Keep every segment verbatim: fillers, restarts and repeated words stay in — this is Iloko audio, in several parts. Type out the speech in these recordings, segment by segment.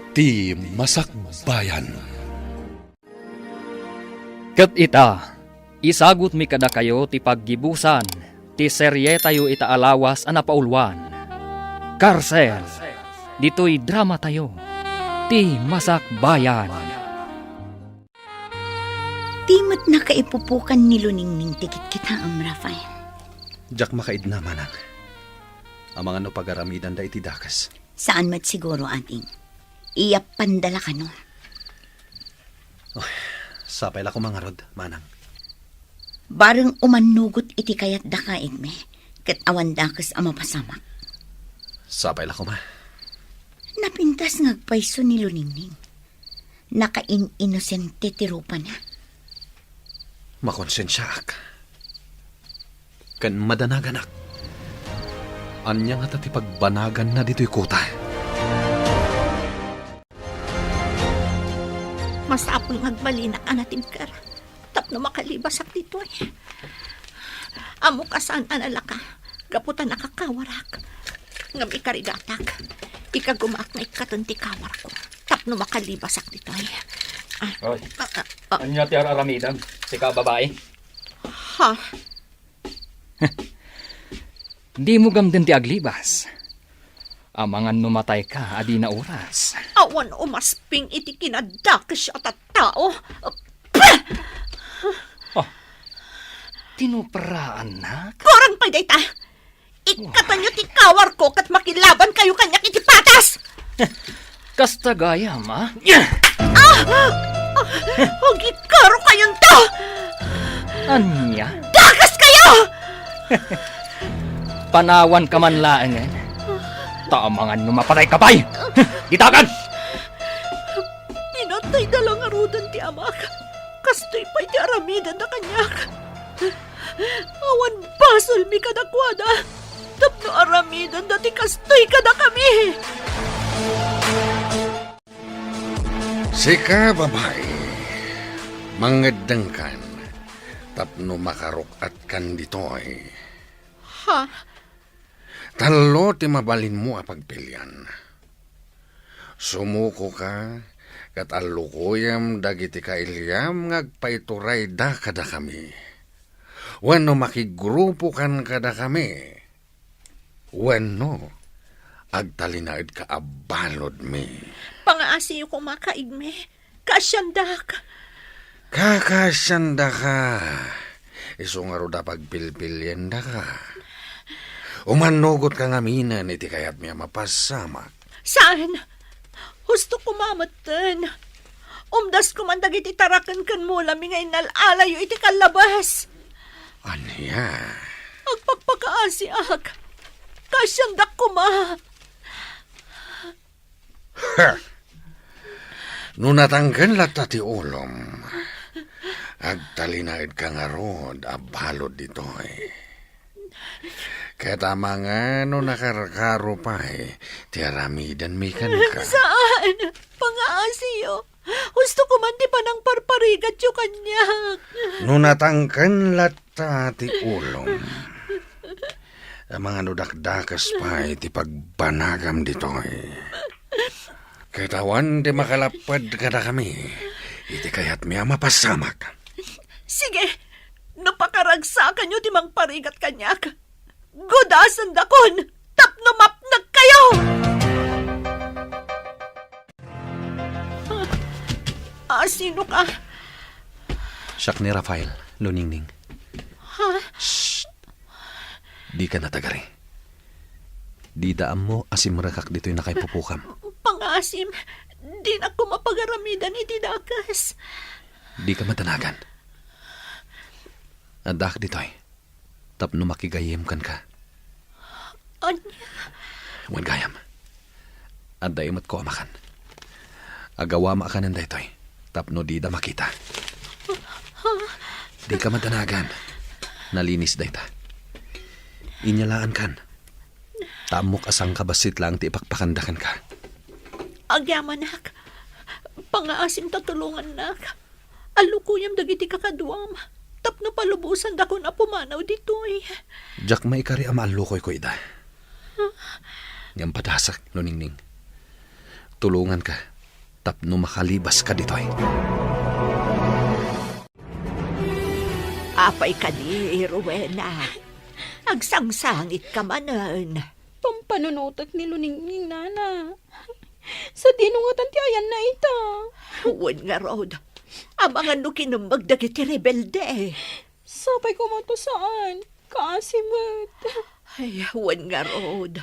Ti Masakbayan. Ket ita, isagutmi kadakayo ti paggibusan ti serietayo ita a lawas a napauluan, Karsel. Ditoy dramatayo, Ti Masakbayan. Ti met nakaipupukan ni Luningning ti kitkitaem, Rafael. Diak makaidna, manang. Amangan no pagaramidanda iti dakes. Saan met siguro, ading. Iyappanda la kano. Oh, sapay la koma ngarud, manang. Bareng umannugot iti kayatdaka, Igme, ket awan dakes a mapasamak. Sapay la koma. Napintas nga agpayso ni Luningning. Nakain-inosente ti rupana. Makonsensiaak. Ken madanaganak. Ania ngata ti pagbanaganna ditoy kota? Masapul nga agbalinak a natibker tapno makalibasak ditoy. Ammok a saan a nalaka gapu ta nakakawarak. Ngem ikarigatak, ikagumaak nga ikkaten ti kawarko tapno makalibasak ditoy. Ah, Oy, ah, ah, ah. Ania ti ar-aramidem, sika a babai? Ha? Dimo gamden ti aglibas. Amangan no matayka a dina oras. Awan umasping iti kinadakes a tattao. Pah! Oh, tinupraannak? Kurang pay dayta! Ikkatenyo ti kawarko ket makilabankayo kaniak iti patas! Kasta gayam, a? Ah! Ah! Agikaro kayonto! Ania? Dakaskayo! Panawanka man laengen. Ta amangan no mapatayka pay! Ditagan! Pinatayda la ngaruden ti amak. Kastoy pay ti aramidenda kaniak. Awan basolmi kadakuada tapno aramidenda ti kastoy kadakami. Sika, babai, mangeddengkan tapno makaruk-atkan ditoy. Ha? Tallo ti mabalinmo a pagpilian. Sumukoka ket allukoyem dagiti kailiam nga agpaiturayda kadakami. Wenno makigrupokan kadakami. Wenno agtalinaedka a baludmi. Pangaasiyo koma, Kaigme. Kaasiandak. Kakaasiandaka. Isu ngarud a pagpilpiliendaka. Umannugotka ngaminen iti kayatmi a mapasamak. Saan? Husto koma metten. Umdas koman dagiti taraken ken mulami nga innal-alayo iti kallabes. Ania? Agpakpakaasiak. Kaasiandak koma. Ha! No natangken latta ti ulom, agtalinaedka ngarud a balud ditoy. Ket amangan no nakarkaro pay ti aramidenmi kenka. Saan? Pangaasiyo. Husto koman ti panangparparigatyo kaniak. No natangken latta ti ulom, amangan no dakdakes pay ti pagbanagam ditoy. Ket awan ti makalapped kadakami iti kayatmi a mapasamak. Sige, no pakaragsakanyo ti mangparigat kaniak, gudasendakon tapno mapnekkayo! Ah, sino ka? Siak ni Rafael, Luningning. Ha? Shh! Dika natagari. Dida ammo a simrekak ditoy nakaipupukam. Pangaasim, dinak koma pagaramidan iti dakes. Dika madanagan. Addaak ditoy tapno makigayyem kenka. Ania? Wen gayam. Adda imetko a makan. Agawama a kanen daytoy tapno dida makita. Dika madanagan. Nalinis dayta. Inyalaankan. Ta ammok a sangkabassit laeng ti ipakpakanda kenka. Agyamanak. Pangaasim ta tulongannak. Allukoyam dagiti kakaduam tapno palubosandakon a pumanaw ditoy. Diak maikari a maallukoyko ida. Ngem padasek, Luningning. Tulonganka tapno makalibaska ditoy. Apay kadi, Rowena? Agsangsangitka manen. Pampanunotek ni Luningning, nana. Sadino ngatan ti ayanna ita? Wen ngarud, amangan no kinemmeg dagiti rebelde. Sapay koma ta saan, kaasi met. Ay, wen ngarud.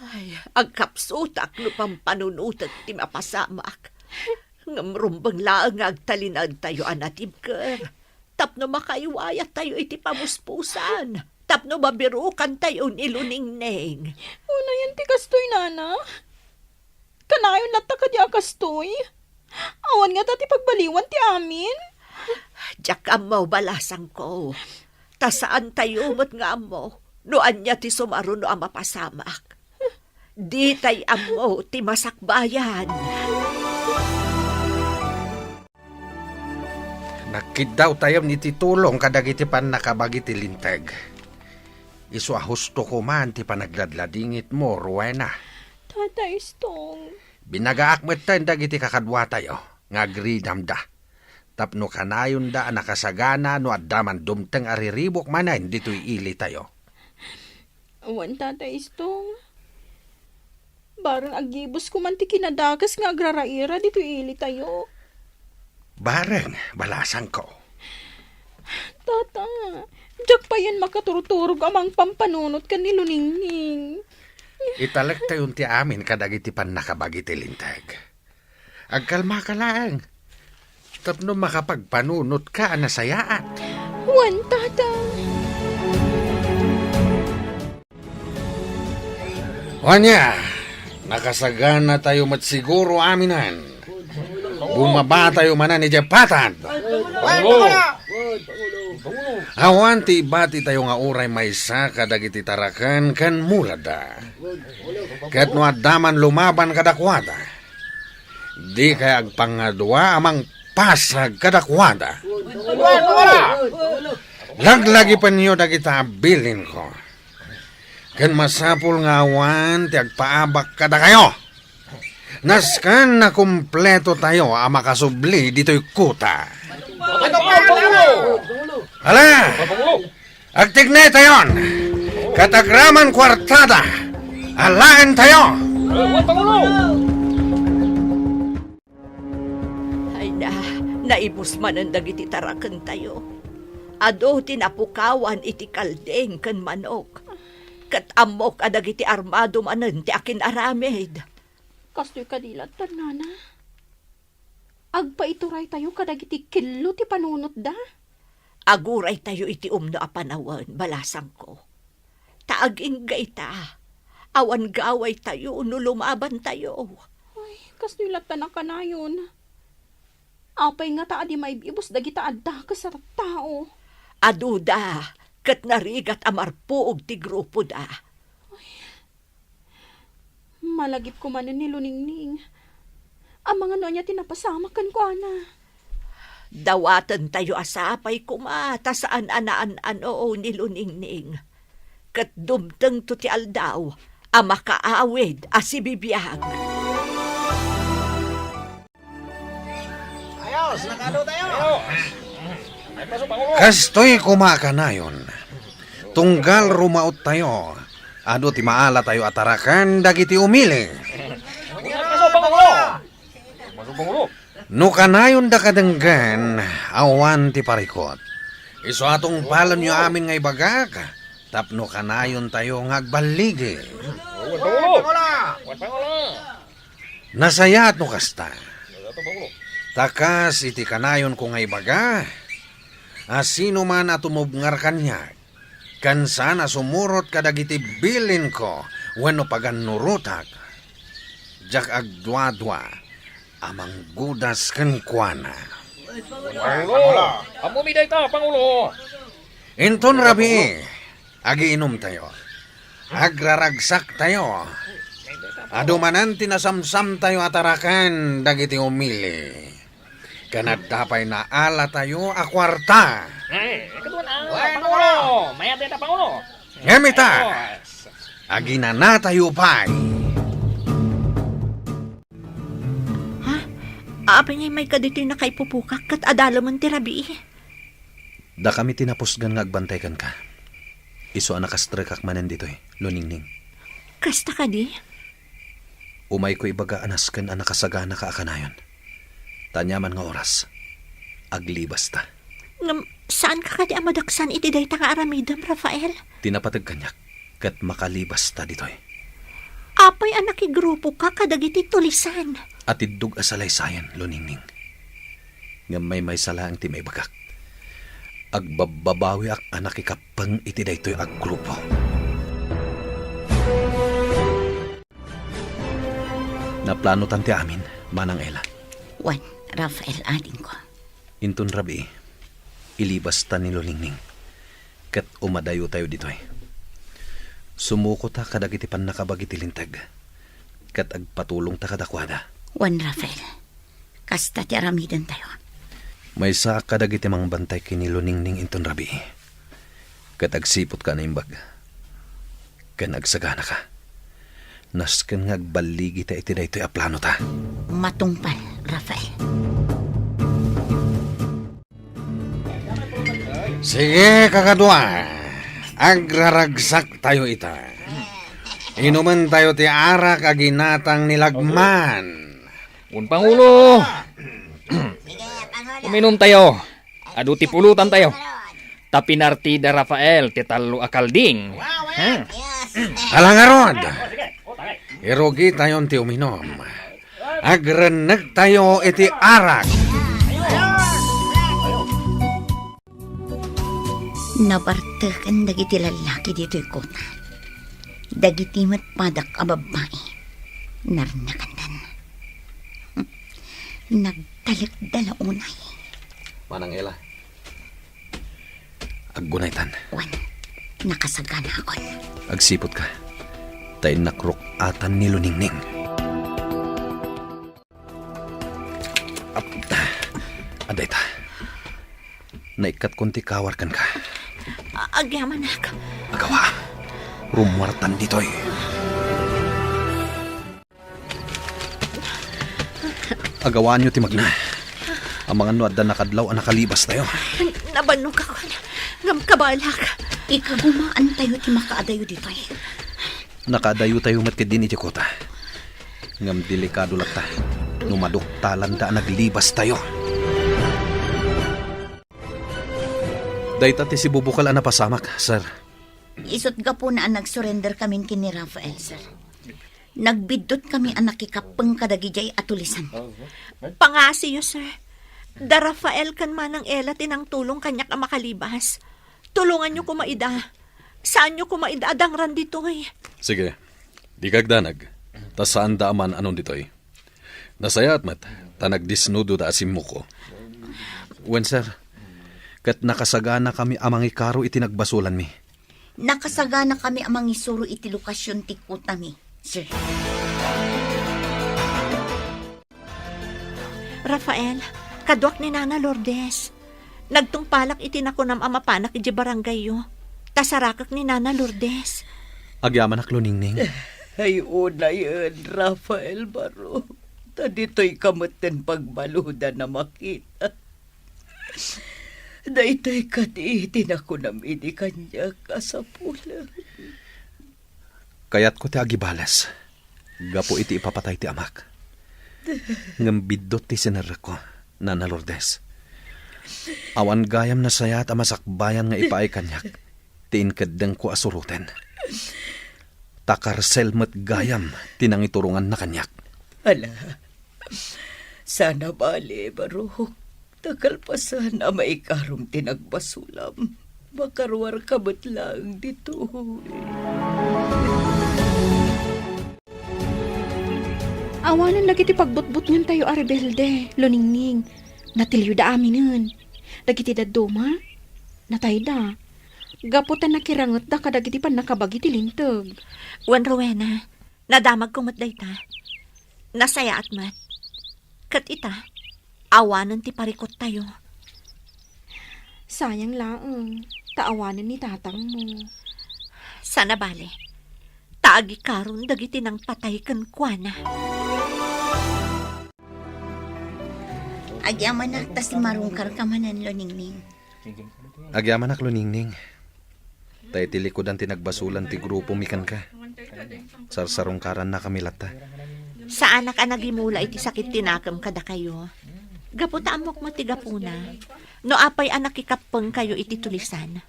Ay, agkapsutak no pampanunotek ti mapasamak. Ngem rumbeng laeng nga agtalinaedtayo a natibker tapno makaiwayatayo iti pamuspusan, tapno mabirukantayo ni Luningning. Unayen ti kastoy, nana? Kanayon latta kadi a kastoy? Awan ngata ti pagbaliwan ti amin? Diak ammo, balasangko. Ta saantayo met nga ammo no ania ti sumaruno a mapasamak. Ditay ammo ti masakbayan. Nagkiddawtayon iti tulong kadagiti pannakabagi ti Linteg. Isu a husto koman ti panagladladingitmo, Rowena. Tata Istong. Binagaak metten dagiti kakaduatayo nga agridamda tapno kanayonda a nakasagana no adda man dumteng a riribuk manen ditoy ilitayo. Awan, Tata Istong. Bareng aggibusko man ti kinadakes nga agraraira ditoy ilitayo. Bareng, balasangko. Tata, diak payen makaturturog a mangpampanunot ken ni Luningning. Italektayon ti amin kadagiti pannakabagi ti Linteg. Agkalmaka laeng tapno makapagpanunotka a nasayaat. Wen, Tata. Ania, nakasaganatayo met siguro aminen. Bumabatayo manen idiay patad. Pangulo! Awan ti ibatitayo nga uray maysa kadagiti taraken ken muladda. Ket no adda man lumaban kadakuada, dikay agpangadua a mangpasag kadakuada. Laglagipenyo dagita a bilinko. Ken masapul nga awan ti agpaabak kadakayo. Nasken a kumpletotayo a makasubli ditoy kuta. Ala! Agtignaytayon! Ket agraman kuartada! Alaentayo! Ay na, naibus manen dagiti tarakentayo. Adu ti napukawan iti kalding ken manok. Ket ammok a dagiti armado manen ti akin-aramid. Kastoy kadi latta, nana? Agpaituraytayo kadagiti kello ti panunotda? Aguraytayo iti umno a panawen, balasangko. Ta agingga ita, awan gawaytayo no lumabantayo. Ay, kastoy latta a kanayon. Apay ngata a di maib-ibus dagita a dakes a tattao? Aduda, ket narigat a marpuog ti grupoda. Ay, malagipko manen ni Luningning. Amangan no ania ti napasamak kenkuana. Dawatentayo a sapay koma ta saan a naan-ano ni Luningning. Ket dumtengto ti aldaw a makaawid a sibibiag. Ayos, nakado tayo. Kastoy koma a kanayon. Tunggal rumaottayo, adu ti maalatayo a taraken dagiti umili. No kanayonda kadenggen, awan ti parikut. Isu a tungpalenyo amin nga ibagak, tapno kanayontayo nga agballigi. Nasayaat no kasta. Ta kas iti kanayonko nga ibaga, a sinoman a tumubngar kaniak, ken saan a sumurot kadagiti bilinko wenno pagannurotak, diak agduadua a manggudas kenkuana. Pangulo! Ammomi dayta, Pangulo! Inton rabii, agiinumtayo. Agraragsaktayo. Adu manen ti nasamsamtayo a taraken dagiti umili. Ken adda pay naalatayo a kuarta. Eh, kaduan, ah, Pangulo! Mayat dayta, Pangulo! Ngem ita, aginanatayo pay. Apay nga immayka ditoy nakaipupukak ket adalemen ti rabii? Dakami ti napusgan nga agbantay kenka. Isu a nakastrekak manen ditoy, Luningning. Kasta kadi? Umayko ibaga a nasken a nakasaganaka a kanayon. Ta aniaman nga oras, aglibasta. Ngem, saanka kadi a madaksan iti dayta nga aramidem, Rafael? Ti napateg kaniak, ket makalibasta ditoy. Apay a nakigrupoka kadagiti tulisan? Atiddog a salaysayan, Luningning. Ngem maymaysa laeng ti maibagak. Agbabbabawiak a nakikappeng iti daytoy a grupo. Naplanotan ti amin, Manang Ella. Wen, Rafael, adingko. Inton rabii, ilibasta ni Luningning, ket umadayotayo ditoy. Sumukota kadagiti pannakabagi ti linteg, ket agpatulongta kadakuada. Wen, Rafael, kasta ti aramidentayo. Maysaak kadagiti mangbantay ken ni Luningning inton rabii, ket agsiputka a naimbag. Ken agsaganaka. Nasken nga agballigita iti daytoy a planota. Matungpal, Rafael. Sige, kakadua. Agraragsaktayo ita. Inumentayo ti arak a ginatang ni Lagman. Un Pangulo. Uminumtayo. Adu ti pulutantayo. Ta pinartida Rafael ti tallo a kalding. Hmm. Ala ngarud, irugitayon ti uminum. Agrennegtayo iti arak. Nabarteken dagiti lallaki ditoy kota. Dagiti met padak a babbai, narnakandan. Nagtalekda la unay. Manang Ella, aggunaytan. Wen, nakasaganakon. Agsiputka, ta innak ruk-atan ni Luningning. Ap-, adda ita. Naikkatkon ti kawar kenka. A-, agyamanak. Agawa. Rummuartan ditoy. Agawaanyo ti magna. Amangan no adda nakadlaw a nakalibastayo. Nabannogakon. Ngem kabalak. Ikagumaantayo ti makaadayo ditoy. Nakaadayotayo met ketdin iti kota. Ngem delikado latta no maduktalanda a naglibastayo. Dayta ti sibubukel a napasamak, sir. Isut' gapuna a nagsurrender kamin ken ni Rafael, sir. Nagbiddut kami a nakikappeng kadagidiay a tulisan. Pangngasiyo, sir. Da Rafael ken Manang Ella ti nangtulong kaniak a makalibas. Tulonganyo koma ida. Saanyo koma ida a dangran ditoy. Sige. Dika agdanag. Ta saanda a maan-anon ditoy. Nasayaat met, ta nagdisnudoda a simmuko. Wen, sir. Ket nakasaganakami a mangikaro iti nagbasolanmi. Nakasaganakami a mangisuro iti lokasion ti kotami, sir. Rafael, kaduak ni Nana Lourdes. Nagtungpalak iti nakunam a mapanak idiay barangayyo. Ta sarakek ni Nana Lourdes. Agyamanak, Luningning. Ay, unayen, Rafael Baro. Ta ditoyka metten pagbaludan a makita. Daytoy kadi ti nakunam idi kaniak a sapulen. Kayatko ti agibales gapu iti ipapatay ti amak. Ngem biddut ti sinerrekko, Nana Lourdes. Awan gayam nasayaat a masakbayan nga ipaay kaniak ti inkeddengko a suroten. Ta karsel met gayam ti nangituronganna kaniak. Ala, saan a bale, Barok. Ta kalpasan a maikarom ti nagbasolam, makaruarka met laeng ditoy. Awanen dagiti pagbutbutngentayo a rebelde, Luningning. Natiliwda aminen. Dagiti dadduma, natayda. Gapu ta nakirangetda kadagiti pannakabagi ti linteg. Wen, Rowena, nadamagko met dayta. Nasayaat met. Ket ita, awanen ti parikuttayo. Sayang laeng, ta awanen ni tatangmo. Saan a bale, ta agikaron dagiti nangpatay kenkuana. Agyamanak ta simmarungkarka manen, Luningning. Agyamanak, Luningning. Ta iti likudan ti nagbasolan ti grupomi kenka. Sarsarungkarannakami latta. Saanak a nagimula iti sakit ti nakem kadakayo. Gapu ta ammok met ti gapuna. No apay a nakikappengkayo iti tulisan.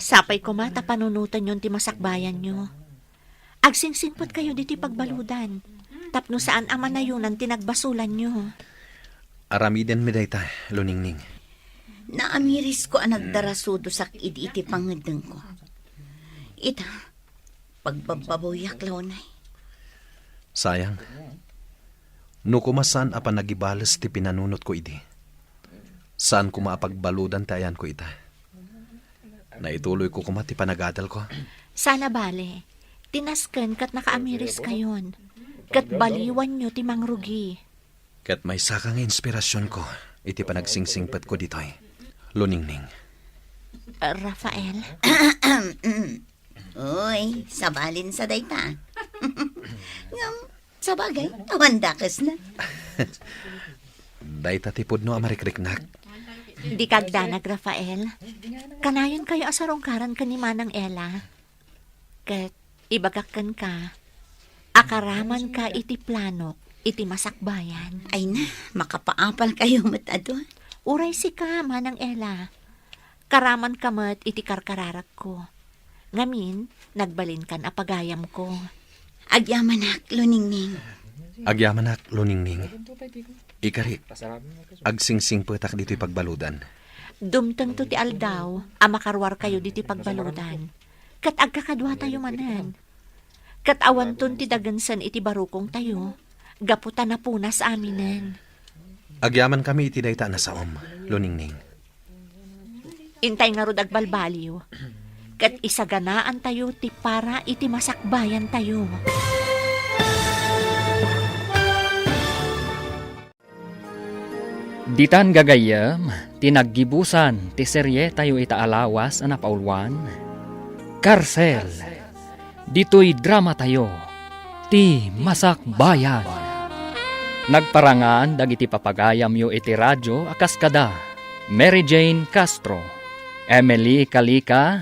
Sapay koma ta panunotenyon ti masakbayanyo. Agsingsingpetkayo ditoy pagbaludan, tapno saan a manayonan ti nagbasolanyo. Aramidenmi dayta, Luningning. Naamirisko a nagdarasudosak idi iti pangeddengko. Ita, pagbabbaboyak launay. Sayang. No koma saan a panagibales ti pinanunotko idi. Saan koma a pagbaludan ti ayanko ita. Naituloyko koma ti panagadalko. Sana bale, ti nasken ket nakaamiriskayon, ket baliwanyo ti mangrugi. Ket maysaka nga inspirasionko iti panagsingpetko ditoy, Luningning. Rafael? Uy, sabalin sa dayta. Ngem, sabagay, awan dakesna. Dayta ti pudno a marikriknak. Dika agdanag, Rafael. Kanayonkayo a sarungkaran ken ni Manang Ella. Ket ibagak kenka, akaramanka iti planok iti masakbayan. Ay na, makapaapalkayo met adu. Uray sika, Manang Ella. Karamanka met iti karkararagko. Ngamin, nagbalinkan a pagayamko. Agyamanak, Luningning. Agyamanak, Luningning. Ikarik, agsingsingpetak ditoy pagbaludan. Dumtengto ti aldaw a makaruarkayo ditoy pagbaludan, ket agkakaduatayo manen. Ket awanton ti dagensen iti barukongtayo, gapu ta napunas aminen. Agyamankami iti dayta a nasaom, Luningning. Intay ngarud agbalbaliw, ket isaganaantayo ti para iti masakbayantayo. Ditan gagayyem ti naggibusan ti serietayo ita a lawas a napauluan, Karsel. Ditoy dramatayo, Ti Masakbayan. Nagparangan dagiti papagayamyo iti radio a kas kada Mary Jane Castro, Emily Calica,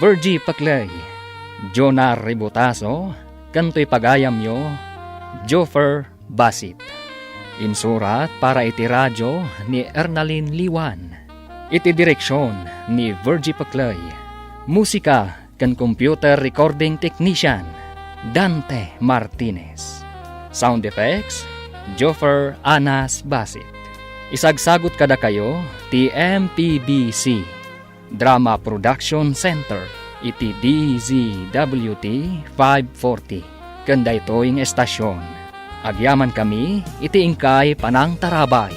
Virgie Paclay, Jonah Ributaso, ken toy pagayamyo, Joffer Basit. Insurat para iti radio ni Ernalyn Liwan. Iti direksion ni Virgie Paclay. Musika ken computer recording technician, Dante Martinez. Sound effects, Joffer Anas Basit. Isagsagut kadakayo ti M P B C Drama Production Center iti D Z W T five forty. Ken daytoy nga estasion, agyamankami iti inkay panangtarabay.